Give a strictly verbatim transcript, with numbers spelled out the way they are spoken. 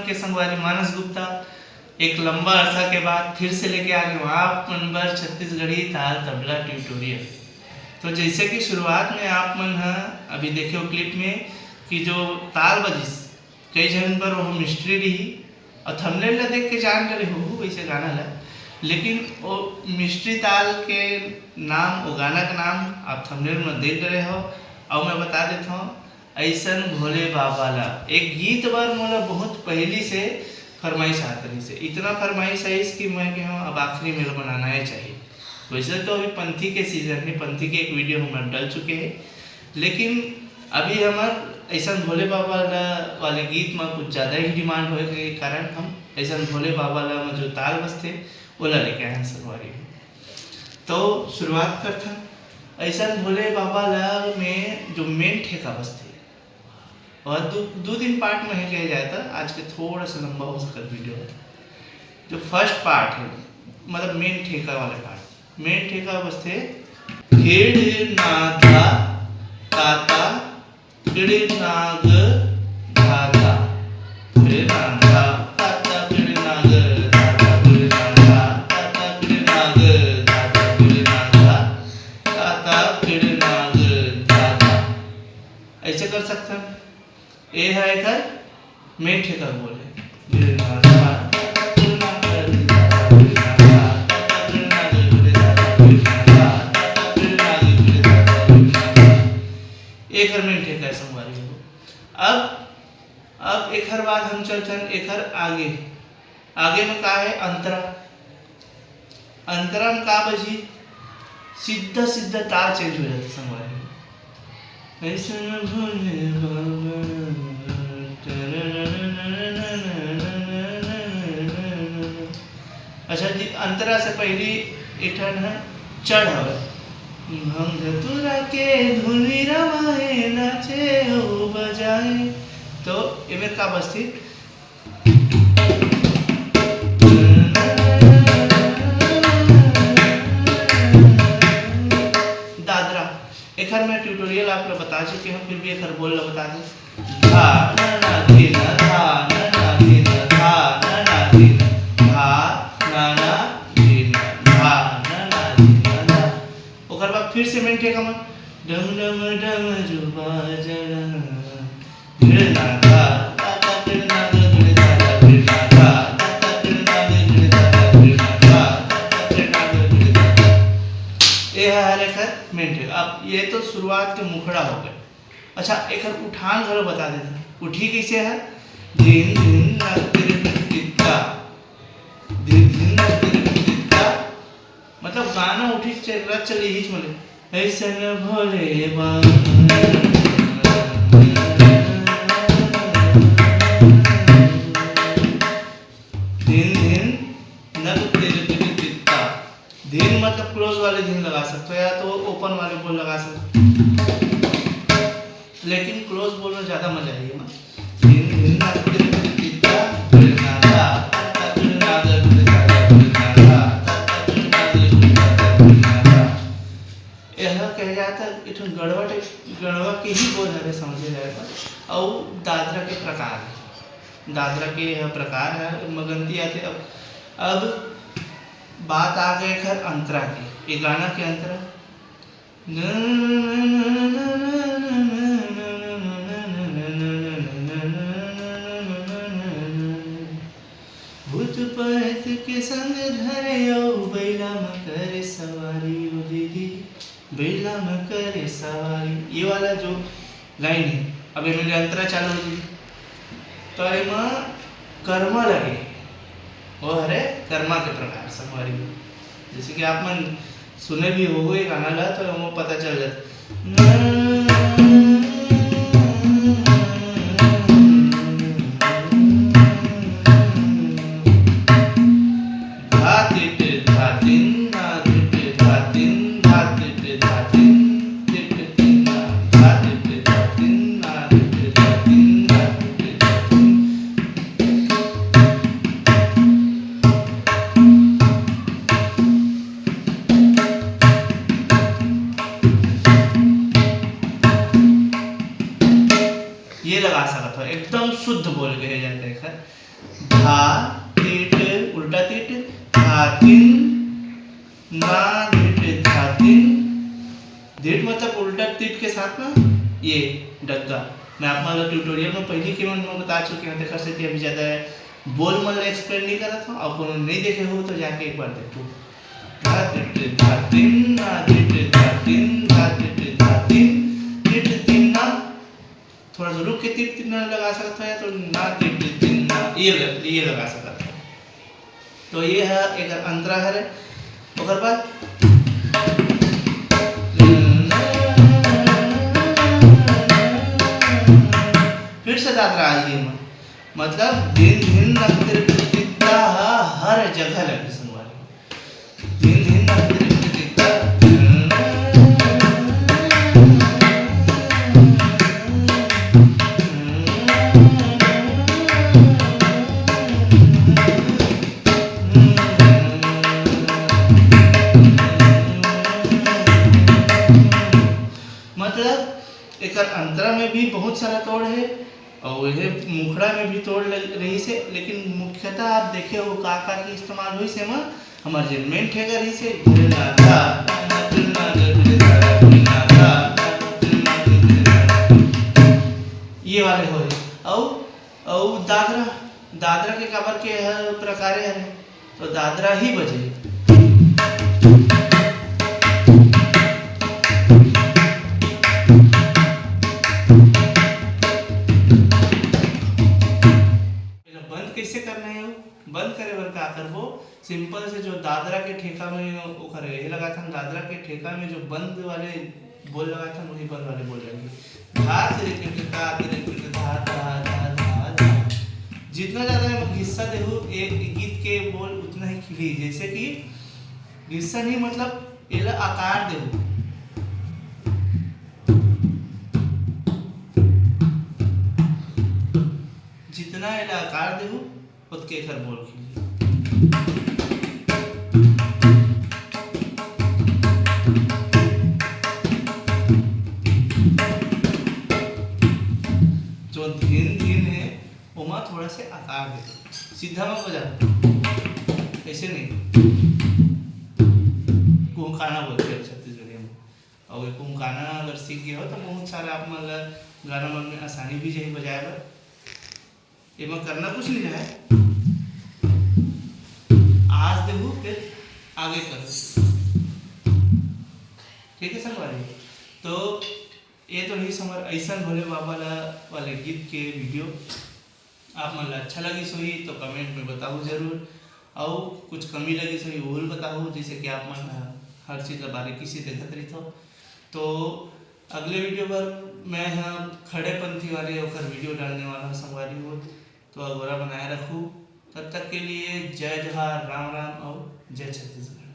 के संगवारी मानस गुप्ता एक लंबा अरसा के बाद फिर से लेके आ गे हंव आप मन बर छत्तीसगढ़ी ताल तबला ट्यूटोरियल। तो जैसे कि शुरुआत में आप मन ह अभी देखे हो क्लिप में कि जो ताल बजिस, कई झन बर वो मिस्ट्री रही और थंबनेल ला देख के जान डरे हो वैसे गाना ला, लेकिन वो मिस्ट्री ताल के नाम, वो गाना का नाम आप थंबनेल में देख डरे हो। और मैं बता देता हूँ, ऐसन भोले बाबा ला एक गीत बर मोला बहुत पहली से फरमाइश आत रहिस हे। इतना फरमाइश आइस कि मैं कहे हंव, अब आखिरी मेल बनाना ही चाहिए। वैसे तो अभी पंथी के सीजन है, पंथी के एक वीडियो हमर डल चुके हैं, लेकिन अभी हमर ऐसन भोले बाबा ला वाले गीत में कुछ ज़्यादा ही डिमांड होए के कारण हम ऐसन भोले बाबा ला में जो ताल बजथे ओला लेके आए हैं संगवारी। तो शुरुआत करथन। ऐसन भोले बाबा ला में जो मेन ठेका बजथे, और दू दू दिन पार्ट में है कहे जाए तो आज के थोड़ा सा लंबा हो सकत वीडियो है। जो फर्स्ट पार्ट है, मतलब मेन ठेका वाले पार्ट, मेन ठेका बजथे, खिड़नाधा ताता खिड़नाग धाता, खिड़नाधा ताता खिड़नाग धाता, खिड़नाधा ताता खिड़नाग धाता, खिड़नाधा ताता खिड़नाग धाता। ऐसे कर सकथन। ए ह एकर मेन ठेका बोल है। एकर मेन ठेका है संगवारी हो। अब अब एकर बाद हम चलथन एकर आगे। आगे में का है? अंतरा। अंतरा में का बजी? सीधा सीधा तार चेंज हो जाता संगवारी। ऐसन भोले बाबा। अच्छा जी, अंतरा से पहली एक ठन है चढ़ हवे। भंग धतूरा के धुनी रमाए नाचे ओ बजाए। तो एमे का बजथे? दादरा। एखर मैं ट्यूटोरियल आप ला बता चुके हंव, फिर भी एखर बोल ला बता दें। धा ना ना धी ना, धा ना ना धी ना, धा ना ना धी ना, धा ना ना धी ना, धा ना ना धी ना, धा। ओकर बाद फिर से मेन ठेका में डम डम डम जो बाजड़ा। भिड़ना धा, ताता भिड़ना ग, भिड़ ताता भिड़ना धा, ताता भिड़ना ग, भिड़ ताता भिड़ना धा, ताता भिड़ना ग, भिड़ ताता। ये है हर एक है मेन ठेका। अब ये तो शुरुआत के मुखड़ा हो गए। अच्छा, एकर उठान घलो बता देथन। उठी कइसे है? धिन धिन नक तिर पिट तित्ता। धिन धिन नक तिर पिट तित्ता। मतलब गाना उठी से रच चले हिच मले। ऐसन भोले बाबा। धिन धिन नक तिर पिट तित्ता। धिन मतलब क्लोज वाले धिन लगा सकते हो या तो ओपन वाले बोल लगा सकते हो, लेकिन क्लोज बोल में ज़्यादा मजा आएगी ना। धिन धिन नक तिर पिट तित्ता, भिड़ना धा, ताता भिड़ना ग, भिड़ ताता भिड़ना धा, ताता भिड़ना ग, भिड़ ताता भिड़ना धा। यह कह जाता है, एक ठन गड़वा टाइप, गड़वा के ही बोल हरे समझे जाए तो। और दादरा के प्रकार है, दादरा के यह प्रकार है, मगंती आते। अब, अब बात आ गए खर अंतरा के, ये गाना के अंतरा। भूत प्रेत के संग धरे ओ बैला म करे सवारी ओ दीदी, बैला म करे सवारी। ये वाला जो लाइन है, अब एमे अंतरा चालू हो जाही, तो एमा कर्मा लगे, वो हरे कर्मा के प्रकार संगवारी। जैसे कि आप मन सुने भी होगे गाना ला, तो एमा पता चल जाता। धा तिट धा तिन, ना तिट धा तिन, धा तिट धा तिन, तिट तिन ना, धा तिट धा तिन, ना तिट धा तिन, धा तिट धा तिन। धा, तिट, उल्टा तिट, धातिन, ना, धिट, धातिन। धिट मतलब उल्टा तिट के साथ में ये डग्गा। मैं आप मन ला ट्यूटोरियल में पहली के मन में बता चुके हूँ, तेकर सेती अभी ज़्यादा बोल मन ला एक्सप्लेन नहीं करत हूँ। और कोनो नहीं देखे हो तो जाके एक बार देखो। धा, तिट, धातिन, ना, धिट, धातिन, धा, तिट, धातिन, तिट, तिन, ना। थोड़ा सा रुक के तिट तिन्ना लगा सकत हो, या तो ना तिट तिन्ना, ये ल-, ये लगा सकत हो। तो ये है एक अंतरा हरे। ओकर बाद फिर से दादरा आ गई एमा, मतलब धिन धिन नक तिरिक तिरिक तित्ता ह हर जगह लगे संगवारी। धिन धिन नक तिरिक तिरिक तित्ता। मतलब एकर अंतरा में भी बहुत सारा तोड़ है और यह मुखड़ा में भी तोड़ लग रही से, लेकिन मुख्यतः आप देखे हो का का के इस्तेमाल हुई से, हमर जे मेन ठेका रही से, ये वाले होए। अउ, अउ दादरा, दादरा के काबर के हर प्रकारे हरे, तो दादरा ही बजे। एला बंद कैसे करना है? वो बंद करे बर का करबो? सिंपल से जो दादरा के ठेका में ओकर ये लगाथन, दादरा के ठेका में जो बंद वाले बोल लगाथन, वही बंद वाले बोल जाएंगे। धा, तिरिक, टिक, ता, तिरिक, टिक, धा, धा, धा, धा, धा। जितना ज्यादा मैं हिस्सा देहू एक गीत के बोल, उतना ही खिली। जैसे कि हिस्सा नहीं, मतलब एला आकार देहू। जितना एला आकार देहू, ओतके एकर बोल खिली। जो धिन धिन है, ओमा थोड़ा से आकार दे, सीधा मत बजा, ऐसे नहीं। कुहकाना बोलते हैं छत्तीसगढ़ी में। और ये कुहकाना अगर सीख गए हो तो बहुत सारा आप मन ला गाना मन में आसानी भी जाही बजाए बर। एमा करना कुछ नहीं है, आस देहू फिर आगे कर। ठीक है संगवारी, तो ये तो रही हमर ऐसन भोले बाबा ला वाले गीत के वीडियो। आप मन ला अच्छा लगिस होही तो कमेंट में बताहू जरूर, अउ कुछ कमी लगिस होही वो भी बताहू, जैसे कि आप मन ह हर चीज ला बारीकी से देखत रहिथो। तो अगले वीडियो बर मैं ह खड़े पंथी वाले ओकर वीडियो डालने वाला हूँ संगवारी हो, तो अगोरा बनाए रखू। तब तक के लिए जय जोहार, राम राम और जय छत्तीसगढ़।